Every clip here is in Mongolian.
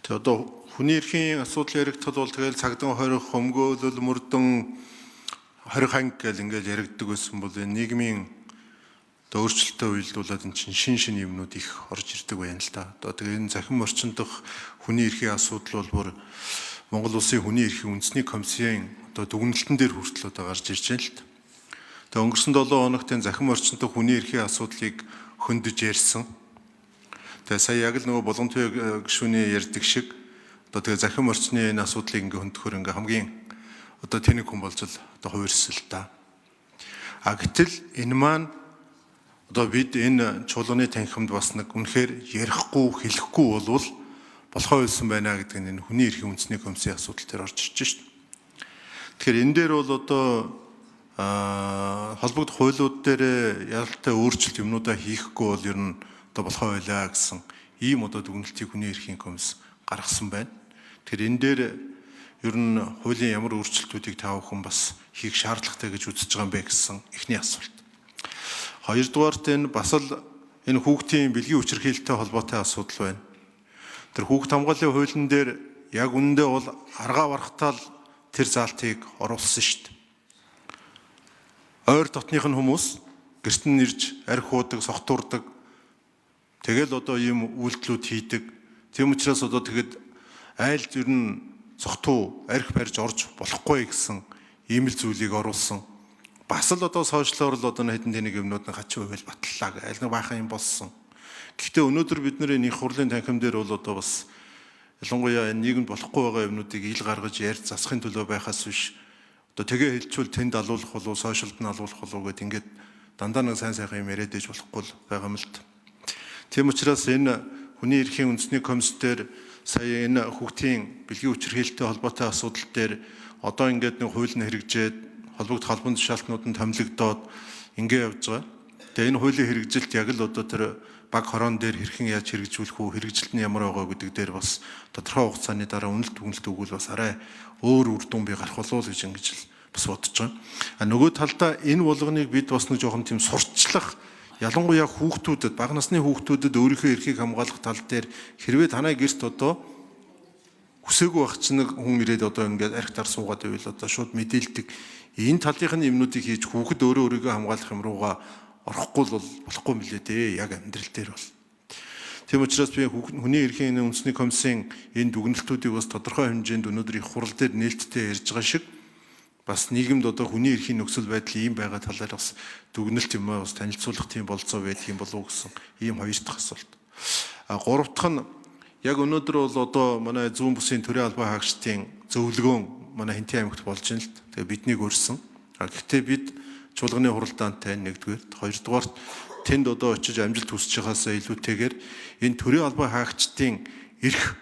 Тэг одоо хүний эрхийн асуудал яригдтал бол тэгэл цагдан хорих, өмгөөлөл, мөрдөн хорих анги гэл ингээл яригддаг байсан бол энэ нийгмийн одоо өөрчлөлтөө уялдуулаад эн чинь шин шин юмнууд их орж ирдэг байна л да. Одоо тэгээ энэ захин орчиндох хүний эрхийн асуудал бол бүр Монгол Улсын хүний эрхийн үндэсний комиссийн одоо дүгнэлтэн дээр хүртэл одоо гарч ирж байна л да. Тэгээ өнгөрсөн 7 хоногт энэ захин орчиндох хүний эрхийн асуудлыг хөндөж ярьсан. Тэгээ сая яг л нөгөө Булгантуяа гишүүний ярьдаг шиг одоо тэгээ захин орчны энэ асуудлыг ингээ хөндөөхөр ингээ хамгийн одоо тэнэг хүн болж л одоо хувирсан л да. А гэтэл энэ маань одоо бид энэ чуулганы танхимд бас нэг үнэхээр ярихгүй хэлэхгүй болвол болохоо байсан байна гэдэг нь энэ хүний эрхийн үндэсний комиссийн асуудал дээр орж ирж шít. Тэгэхээр энэ дээр бол одоо холбогдох хуулиуд дээр ялалтай өөрчлөлт юмнуудаа хийхгүй бол ер нь одоо болохоо байлаа гэсэн ийм одоо дүгнэлтийг хүний эрхийн комисс гаргасан байна. Тэгэхээр энэ дээр ер нь хуулийн ямар өөрчлөлтүүдийг та бүхэн бас хийх шаардлагатай гэж үзэж байгаа юм бэ гэсэн эхний асуулт. Хоёрдугаарт энэ бас л энэ хүүхдийн бэлгийн хүчирхийлэлтэй холбоотой асуудал байна. Тэр хүүхд хамгааллын хуулийн дээр яг үнэндээ бол аргаа барахтаа л тэр заалтыг оруулсан шүү дээ. Ойр дотных нь хүмүүс гэрт нь ирж арх уудаг, согтуурдаг. Тэгэл одоо ийм үйлдэлүүд хийдэг. Тийм учраас одоо тэгэд айл ер нь согтуу арх барьж орж болохгүй гэсэн ийм л зүйлийг оруулсан. Бас л одоо сошиалор л одоо хэдэн тэнэг юмнууд нь хачин хувиал баталлаа. Аль нэг баахан юм болсон. Гэхдээ өнөөдөр бид нэр энэ их хурлын танхим дээр бол одоо бас ялангуяа энэ нийгэмд болохгүй байгаа юмнуудыг ил гаргаж ярьж засахын төлөө байхаас биш одоо тэгээ хэлчүүл тэнд алуулах болов, сошиалд нь алуулах болов гэд ингээд дандаа нэг сайн сайхан юм яриад ээж болохгүй л байгаа юм л т. Тийм учраас энэ хүний эрхийн үндэсний комисс дээр сая энэ хүүхдийн бэлгийн хүчирхийлэлтэй холбоотой асуудал дээр одоо ингээд нэг хууль нь хэрэгжээд холбогдох албан тушаалтнууд нь томилогдоод ингээ явж байгаа. Тэгээ энэ хуулийн хэрэгжилт яг л одоо тэр баг хорон дээр хэрхэн яаж хэрэгжүүлэх үү, хэрэгжилт нь ямар байгаа гэдэг дээр бас тодорхой хугацааны дараа үнэлт дүгнэлт өгвөл бас арай өөр үр дүн бий гарах болов уу гэж ингэж л бас бодож байгаа. А нөгөө талдаа энэ болгоныг бид бас нэг жоохон тийм сурталчлах, ялангуяа хүүхдүүдэд, бага насны хүүхдүүдэд өөрийнхөө эрхийг хамгаалах тал дээр хэрвээ танай гэрт одоо хүсээгүй байх чинь нэг хүн ирээд одоо ингээд архитар суугаад байвал одоо шууд мэдээлдэг. Энэ талынх нь юмнуудыг хийж хүүхэд өөрөө өөрийгөө хамгаалах юм руугаа орохгүй л болохгүй мөлий дээ яг амьдрал дээр бол. Тийм учраас би хүний эрхийн үндэсний комиссийн энэ дүгнэлтүүдийг бас тодорхой хэмжээнд өнөөдөр их хурал дээр нээлттэй ярьж байгаа шиг бас нийгэмд одоо хүний эрхийн нөхцөл байдал ийм байгаа талаар бас дүгнэлт юм аа бас танилцуулах тийм болцоо байдаг юм болов уу гэсэн ийм хоёр дахь асуулт. А гурав дахь нь яг өнөөдөр бол одоо манай зүүн бүсийн төрийн албан хаагчдын зөвлөгөөн манай Хэнтийн аймагт болж байна л. Тэгээ биднийг өрсөн. А гэхдээ бид чуулганы хуралдаантай нэгдүгээр, хоёрдугаарт тэнд одоо очиж амжилт хүсэж байгаасаа илүүтэйгээр энэ төрийн албан хаагчдын эрх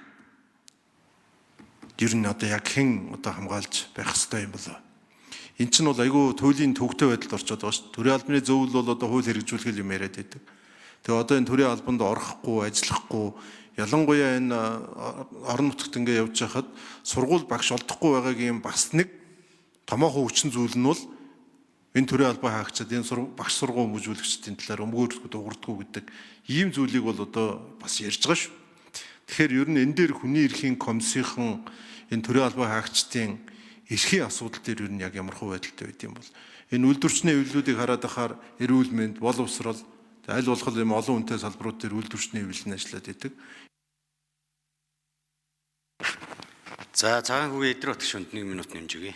ер нь одоо яг хэн одоо хамгаалж байх ёстой юм болоо. Эн чинь бол айгүй туйлын төвхтэй байдалд орчод байгаа шүү дээ. Төрийн албаны зөвлөл бол одоо хууль хэрэгжүүлэх юм яриад байдаг. Тэгээ одоо энэ төрийн албанд орохгүй, ажиллахгүй, ялангуяа энэ орон нутагт ингээ явж байхад сургууль багш олдохгүй байгаагийн бас нэг томоохон хүчин зүйл нь бол энэ төрийн албан хаагчид энэ багш сургууль хүмүүжүүлэгчдийн талаар өмгөөрөлгүй дуурдаггүй гэдэг ийм зүйлийг бол одоо бас ярьж байгаа шүү. Тэгэхээр ер нь энэ дээр хүний эрхийн комиссийнхан энэ төрийн албан хаагчдын эрхийн асуудал дээр ер нь яг ямар хөө байдалтай байд юм бол энэ үйлдвэрчний эвлэлүүдийг хараад ахаар эрүүл мэнд, боловсрол, аль болох юм олон хүнтэй салбарууд дээр үйлдвэрчний эвлэл нь ажиллаад идэг. За цагаан хүүгийн Эдэр Батг шүнд 1 минут нэмж өгье.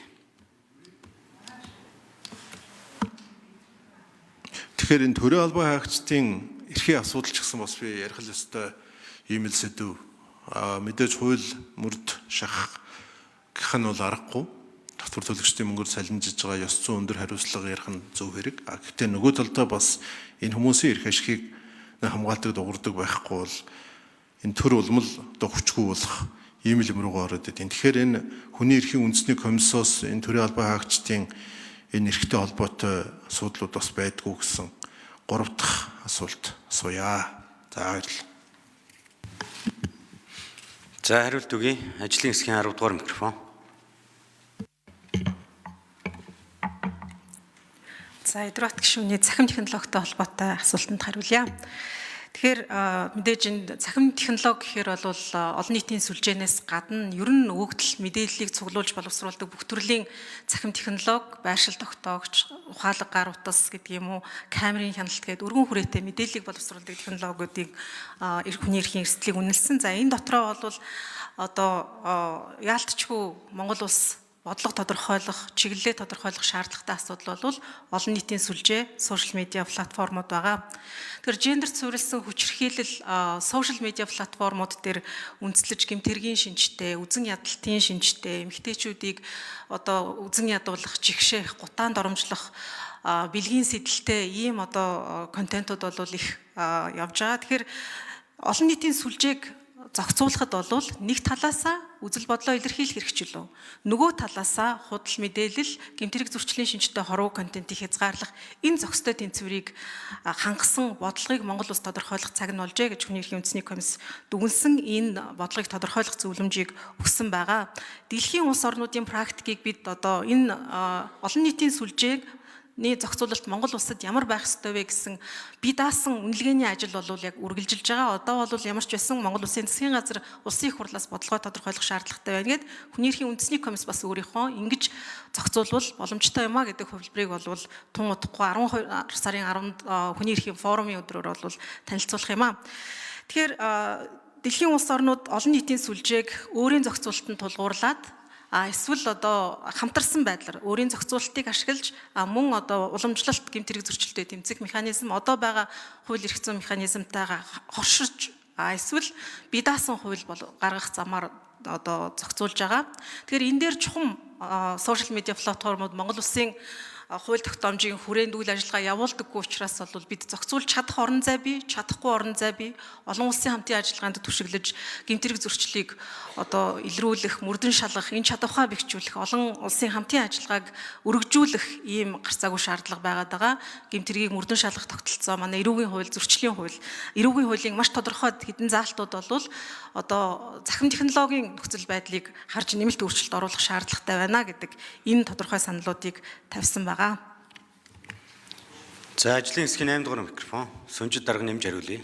Тэгэхээр энэ төрийн албан хаагчдын эрхийн асуудал ч гэсэн бас би ярих л ёстой ийм л сэдв. Мэдээж хууль мөрд шахах гэх нь бол аргагүй. Татвар төлөгчдийн мөнгөөр салинжиж байгаа ёс зүйн өндөр хариуцлага ярих нь зөв хэрэг. А гэхдээ нөгөө талдаа бас энэ хүмүүсийн эрх ашигыг хамгаалдаг дуурдаг байхгүй бол энэ төр улмал одоо хүчгүй болох ийм л юм руугаа ороод идэв. Тэгэхээр энэ хүний эрхийн үндэсний комиссоос энэ төрийн албан хаагчдын энэ эрхтэй холбоотой асуудлууд бас байдгүй гэсэн гурав дахь асуулт асууя. За баярлалаа. За хариулт өгье. Ажлын хэсгийн 10 дугаар микрофон. За Эдвард гишүүний цахим технологитой холбоотой асуултанд хариулъя. Тэгэхээр мэдээж энэ цахим технологи гэхээр бол олон нийтийн сүлжээнээс гадна ер нь өгөгдөл мэдээллийг цуглуулж боловсруулдаг бүх төрлийн цахим технологи, байршил тогтоогч, ухаалаг гар утас гэдэг юм уу, камерын хяналт гэдэг өргөн хүрээтэй мэдээллийг боловсруулдаг технологиудыг хүний эрхийн эрсдлийг үнэлсэн. За энэ дотроо бол одоо яалтчгүй Монгол улс бодлого тодорхойлох, чиглэлээ тодорхойлох шаардлагатай асуудал бол олон нийтийн сүлжээ, сошиал медиа платформуд байгаа. Тэгэхээр гендер суурилсан хүчирхийлэл сошиал медиа платформуд дээр үндэслэж гэмт хэргийн шинжтэй, үзэн ядалтын шинжтэй, эмэгтэйчүүдийг одоо үзэн ядуулах, жигшээх, гутаан доромжлох бэлгийн сэдэлтэй ийм одоо контентууд бол их явж байгаа. Тэгэхээр олон нийтийн сүлжээг зохицуулахад бол нэг талаасаа үзэл бодлоо илэрхийлэх хэрэгчлөө. Нөгөө талаасаа худал мэдээлэл, гэмт хэрэг зөрчлийн шинжтэй хорвоо контентыг хязгаарлах энэ зохистой тэнцвэрийг хангасан бодлогыг Монгол улс тодорхойлох цаг нь болжээ гэж хүний эрхийн үндэсний комисс дүгнсэн энэ бодлогыг тодорхойлох зөвлөмжийг өгсөн байгаа. Дэлхийн улс орнуудын практикийг бид одоо энэ олон нийтийн сүлжээг ний зохицуулалт Монгол улсад ямар байх ёстой вэ гэсэн бие даасан үнэлгээний ажил бол яг үргэлжилж байгаа. Одоо бол ямар ч байсан Монгол улсын засгийн газар улсын их хурлаас бодлогоо тодорхойлох шаардлагатай байна гэд хүний эрхийн үндэсний комисс бас өөрийнхөө ингэж зохицуулбал боломжтой юм а гэдэг хувилбарыг бол тун удахгүй 12 сарын 10-нд хүний эрхийн форумын өдрөөр бол танилцуулах юм а. Тэгэхээр дэлхийн улс орнууд олон нийтийн сүлжээг өөрийн зохицуулалтанд тулгуурлаад эсвэл одоо хамтарсан байдлаар өөрийн зохицуулалтыг ашиглаж мөн одоо уламжлалт гэмт хэрэг зөрчилтэй тэмцэх механизм одоо байгаа хууль эрх зүйн механизмтайгаа хоршиж эсвэл бие даасан хууль гаргах замаар одоо зохицуулж байгаа. Тэгэхээр энэ дээр чухам сошиал медиа платформуд Монгол улсын хууль тогтоомжийн хүрээнд үйл ажиллагаа явуулдаггүй учраас бол бид зохицуулж чадах орон зай бий, чадахгүй орон зай бий. Олон улсын хамтын ажиллагаанд түшиглэж гэмт хэрэг зөрчлийг одоо илрүүлэх, мөрдөн шалгах, энэ чадвараа бэхжүүлэх, олон улсын хамтын ажиллагааг өргөжүүлэх ийм гарцаагүй шаардлага байгаад байгаа. Гэмт хэргийг мөрдөн шалгах тогтолцоо манай эрүүгийн хууль, зөрчлийн хууль, эрүүгийн хуулийн маш тодорхой хэдэн заалтууд бол одоо цахим технологийн нөхцөл байдлыг харж нэмэлт өөрчлөлт оруулах шаардлагатай байна гэдэг энэ тодорхой саналуудыг тавьсан байгаа. За ажлын хэсгийн 8 дугаар микрофон Сүнжид дарга нэмж хариулъя.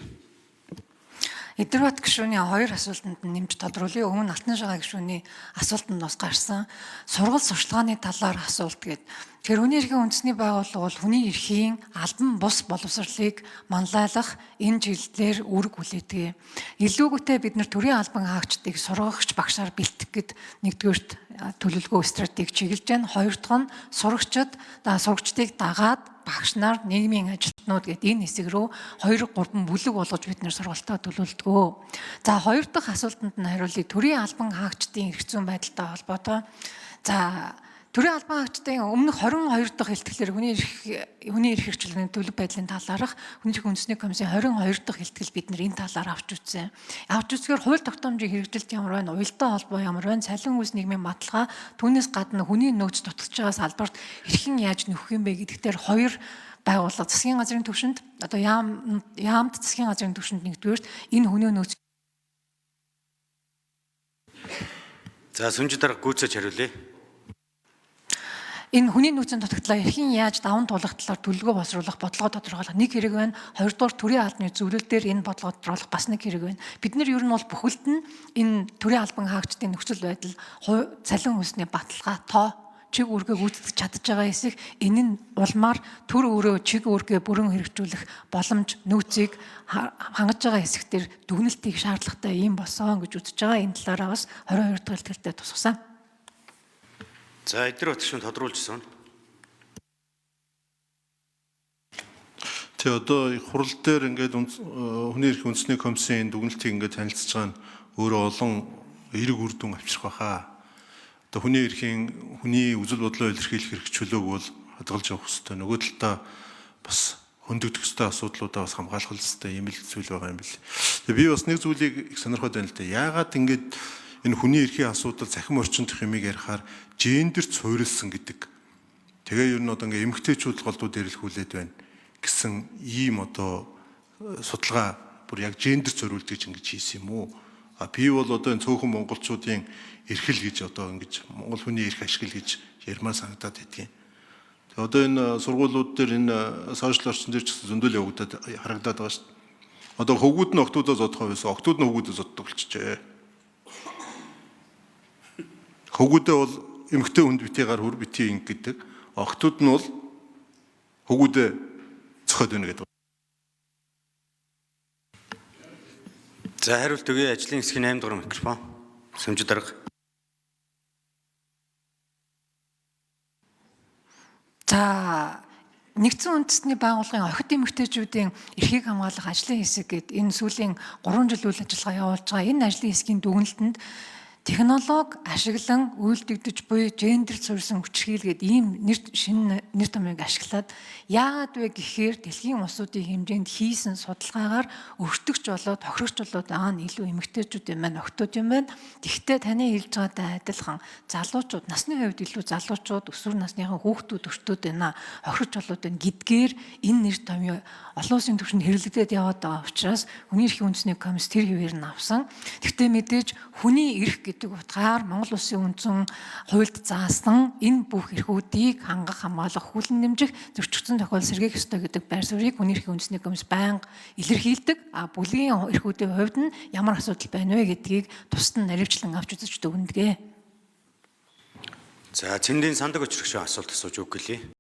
Эдэрбат гишүүний хоёр асуултанд нэмж тодруулъя. Өмнө Алтан шагаа гишүүний асуултанд бас гарсан сургалт сурчлагын талаар асуулт гээд. Тэгэхээр хүний эрхийн үндэсний байгууллага бол хүний эрхийн албан бус боловсролыг манлайлах энэ чиглэлээр үүрэг хүлээдэг. Илүүгүйтэй бид нар төрийн албан хаагчдыг сургагч багшаар бэлтгэх гэд нэгдүгээрт төлөвлөгөө стратеги чиглэж байна. Хоёр дахь нь сурагчдыг дагаад багш нар, нийгмийн ажилтнууд гээд энэ хэсэг рүү 2 3 бүлэг болгож бид нэр сургалтаа төлөвлөдгөө. За хоёр дахь асуултанд нь хариулъя. Төрийн албан хаагчдын эрх зүйн байдалтай холбоотой. За төрийн албан хаагчдын өмнөх 22 дахь илтгэлээр хүний эрх хэрэгчлэлийн төлөв байдлын талаарх хүний эрх үндэсний комиссийн 22 дахь илтгэл бид нэр энэ талаар авч үзсэн. Авч үзэхээр хууль тогтоомжийн хэрэгжилт ямар байна, уялдаа холбоо ямар байна, цалин үйлс нийгмийн баталгаа, түүнээс гадна хүний нөөц дутагдж байгаа салбарт хэрхэн яаж нөхөх юм бэ гэдэгтэр хоёр байгууллага засгийн газрын түвшинд одоо яамд засгийн газрын түвшинд нэгдүгээрт энэ хүний нөөц. За Сүнжид дарга гүйцэж хариулъя. Энэ хүний нөөцийн дутагдлаа хэрхэн яаж даван туулах талаар төлөвлөгөө боловсруулах, бодлогоо тодорхойлох нэг хэрэг байна. Хоёрдугаар төрийн албаны зөвлөл дээр энэ бодлогоо тодорхойлох бас нэг хэрэг байна. Бид нар ер нь бол бүхэлд нь энэ төрийн албан хаагчдын нөхцөл байдал, цалин хөлсний баталгаа, тоо, чиг үүргээ гүйцэтгэж чадж байгаа эсэх энэ нь улмаар төр өөрөө чиг үүргээ бүрэн хэрэгжүүлэх боломж нөөцийг хангаж байгаа хэсэг дээр дүгнэлтийг шаардлагатай юм болсон гэж үзэж байгаа. Энэ талаараа бас 22 дахь илтгэлтэй тусгасан. За эдгээр батгшин тодруулж сон. Тэ одоо хурал дээр ингээд хүний эрх үндэсний комиссийн дүгнэлтийг ингээд танилцж байгаа нь өөрөө олон эерэг үр дүн авчрах байхаа. Одоо хүний эрхийн хүний үзэл бодлоо илэрхийлэх эрх чөлөөг бол хадгалж явах хэрэгтэй. Нөгөө талдаа бас хөндөгдөх ёстой асуудлуудаа бас хамгаалах ёстой юм л зүйл байгаа юм бэл. Тэгээ би бас нэг зүйлийг их сонирхоод байна л да. Яагаад ингээд энэ хүний эрхийн асуудал цахим орчин дэх юмыг ярихаар гендерт суурилсан гэдэг. Тэгээ ер нь одоо ингээ эмэгтэйчүүд голдуу дээрлэхүүлээд байна гэсэн ийм одоо судалгаа бүр яг гендер зориулж гэж ингэж хийсэн юм уу? А би бол одоо энэ цөөхөн монголчуудын эрхэл гэж одоо ингэж монгол хүний эрх ашигл гэж ярмаар санагдаад байдгийн. Тэгээ одоо энэ сургуулиуд дээр энэ сошиал орчин дээр ч гэсэн зөндөл явагдаад харагдаад байгаа шүү дээ. Одоо хөвгүүд нь охтуудаа зодох байсан, охтууд нь хөвгүүдээ зоддог болчихжээ. Хөвгүүдээ бол эмэгтэй хүнд битгий гар хүр битгий инг гэдэг. Охтууд нь бол хөвгүүдээ зохиод байна гэдэг. За хариулт өгье. Ажлын хэсгийн 8 дугаар микрофон. Сүмжид дарга. За нэгдсэн үндэстний байгууллагын охид эмэгтэйчүүдийн эрхийг хамгаалах ажлын хэсэг гээд энэ сүүлийн 3 жил үйл ажиллагаа явуулж байгаа энэ ажлын хэсгийн дүгнэлтэнд технологи ашиглан үйлдэгдэж буй гендер суурьсан хүчирхийлэл гээд ийм нэр шинэ нэр томьёог ашиглаад яагаад вэ гэхээр дэлхийн улсуудын хэмжээнд хийсэн судалгаагаар өртөгч болоод тохирогч болоод байгаа нь илүү эмэгтэйчүүд юм байна, охтууд юм байна. Гэхдээ таны хэлж байгаатай адилхан залуучууд насны хувьд илүү залуучууд өсвөр насныхан хүүхдүүд өртөөд байна, хохирогч болоод байна гэдгээр энэ нэр томьёо олон улсын түвшинд хэрэглэгдээд яваад байгаа учраас хүний эрхийн үндэсний комисс тэр хэвээр нь авсан. Гэхдээ мэдээж хүний эрх гэдэг утгаар Монгол улсын үндсэн хуульд заасан энэ бүх эрхүүдийг хангах, хамгаалах, хүлэн нэмжих, зөрчигдсөн тохиолдолд сэргээх ёстой гэдэг байр суурийг хүний эрхийн үндэсний комисс байнга илэрхийлдэг. А бүлгийн эрхүүдийн хувьд нь ямар асуудал байна вэ гэдгийг тусад нь наривчлан авч үзэж дүгнэдэг. За цэндийн сандаг өчрөгшөө асуулт асууж өгөх гэлээ.